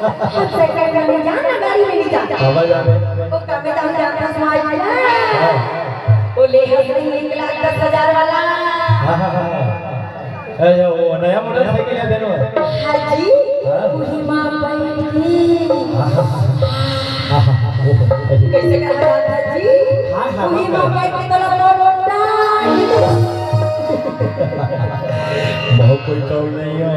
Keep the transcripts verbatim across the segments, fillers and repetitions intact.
हम साइकिल में नहीं जाना, गाड़ी में नहीं जाना। हवा जाने। ओ, कम में जाना, जाना, समाज में ना। हाँ। ओ, ले हस नहीं, एक लाख दस हजार वाला। हाँ, हाँ, हाँ, हाँ। ए, ये वो नया मॉडल साइकिल है, देनो। हाँ जी, हाँ। उही माँ बैठ गई। हाँ, हाँ, हाँ। हाँ, हाँ, हाँ, वो, वो, वो। कैसे कहा दादा जी? हाँ, हाँ, उही हाँ। माँ बैठ के तोला मोटा। बहुत कोई कम नहीं हो।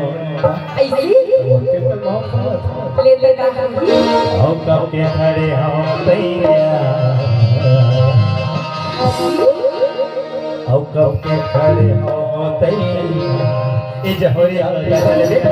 ऐसी? ओके, तो बहुत खूब। ले तो कहा जी। हम कब के खड़े हम तैयार। ऐसी? अउ कब के खड़े हो तैयार, ए जहोरिया, जहोरिया,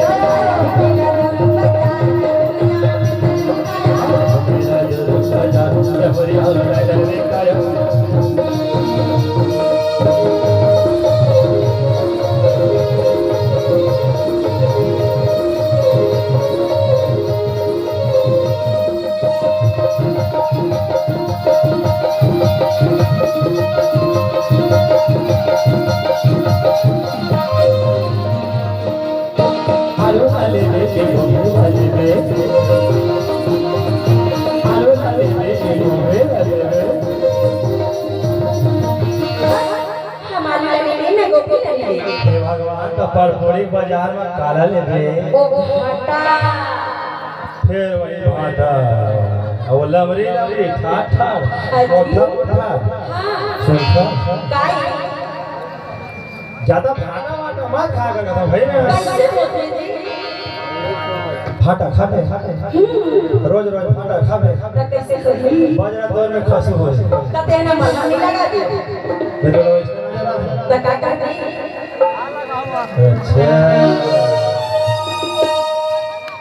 आलू वाले में के घूमे वाले में। आलू वाले में के घूमे वाले में। हमारे लगे में गोभी नहीं है। हे भगवान, तो परपुरी बाजार में काला लेबे। ओ भाटा। फिर वही भाटा। वो लमरी लमरी, ठाठ ठाठ, अच्छा। मोठा मोठा। हाँ। सुनता? काई? ज्यादा भाटा वाटा मत खा कर, भाई ना। कैसे होते जी? भाटा खाबे। हम्म। रोज रोज भाटा खाबे। तो कैसे होते? बजरा दौर में खसू हो। तो तेना मन नहीं लगा दे। मैं तो रोज तो का करती? अच्छा।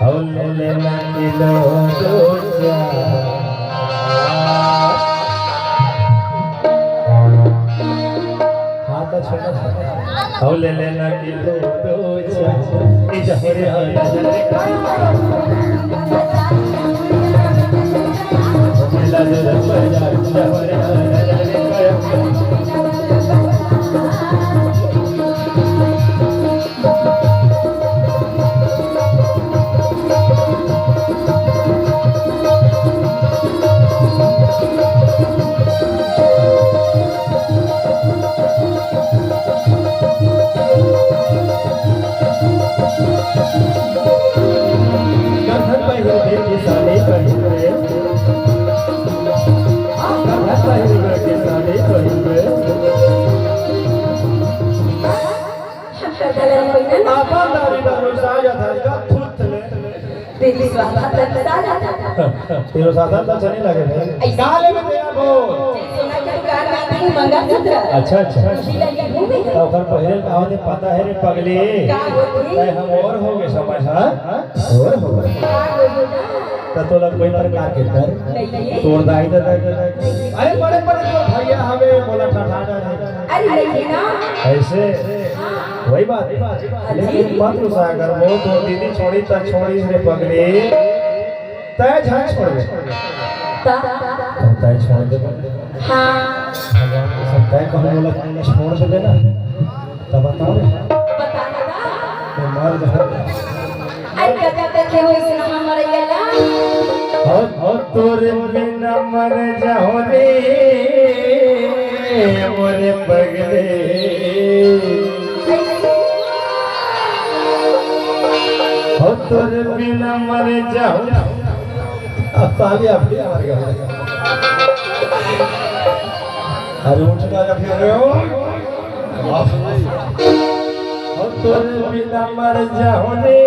और ले लेना किलो दो चार। हाँ, तो छोटा सा। और ले लेना किलो दो चार। ई जहरे, जहरे। कफन पहिरबे, किसानी पहिरबे। कफन पहिरबे, किसानी पहिरबे। अपन दारी बर लुसा जात हस का, थुत ले। तेरी स्वाहा तक लुसा जात हस। तेरो साधन तो अच्छा नहीं लगे भाई। ऐसा का लेबे तेरा बोल? सोना के दुकान में तीन मंगलसूत्र। अच्छा, अच्छा। उही लगे घूमे। तो ओकर पहिरे का होथे पता है रे पगली। का होथे? तैं हम और होगे समझ, हाँ? और होगे। का होथे? तो तोला कोई प्रकार के डर? नहीं। तोर दाई ददा के डर? अरे बड़े बड़े तोर भैया हवे, मोला ठठाना नहीं। अरे नहीं ना। ऐसे? हाँ। वही बात। लेकिन मत लुसाया कर, वो तो दीदी छोड़ी त छोड़ी रे पगली। तैं झन छोड़बे। त? त तैं छोड़ देबे। हाँ। भगवान कसम, तैं कहूँ मोला छोड़ देबे ना, त बताओ रे। बता, बता। मैं मर जाऊँ। अरे, कतका देखे हो इस नहा मरैया ला? और, और तोरे बिना मर जाऊँ रे, मोरे पगले। हो तोर बिना मर जाऊं। अब साली अभी मर गया। अरे उठ ना, अभी अरे ओ। हो तोर बिना मर जाऊं रे,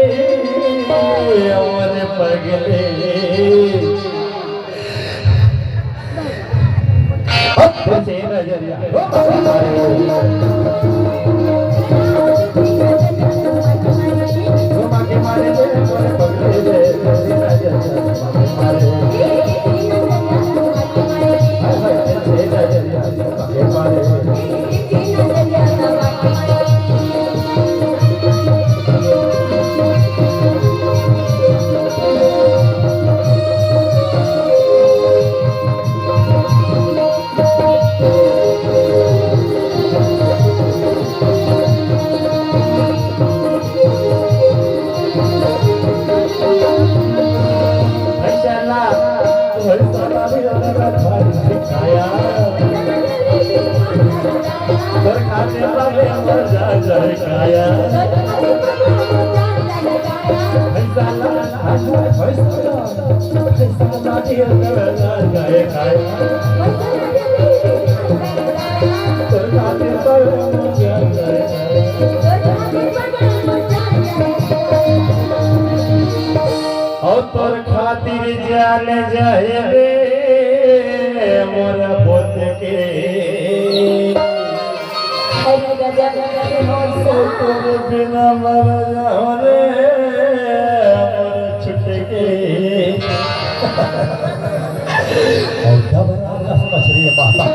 मोरे पगले। जय काया। भैंसा ला, भैंसा ला, भैंसा ला, भैंसा ला, जय काया। तोर खातिर तो जय काया। अउ तोर खातिर जान जाए रे मोर पोत के। अउ तोर बिना मर जाओ रे मोर छुटके। अउ डबरा रस मछरी माता।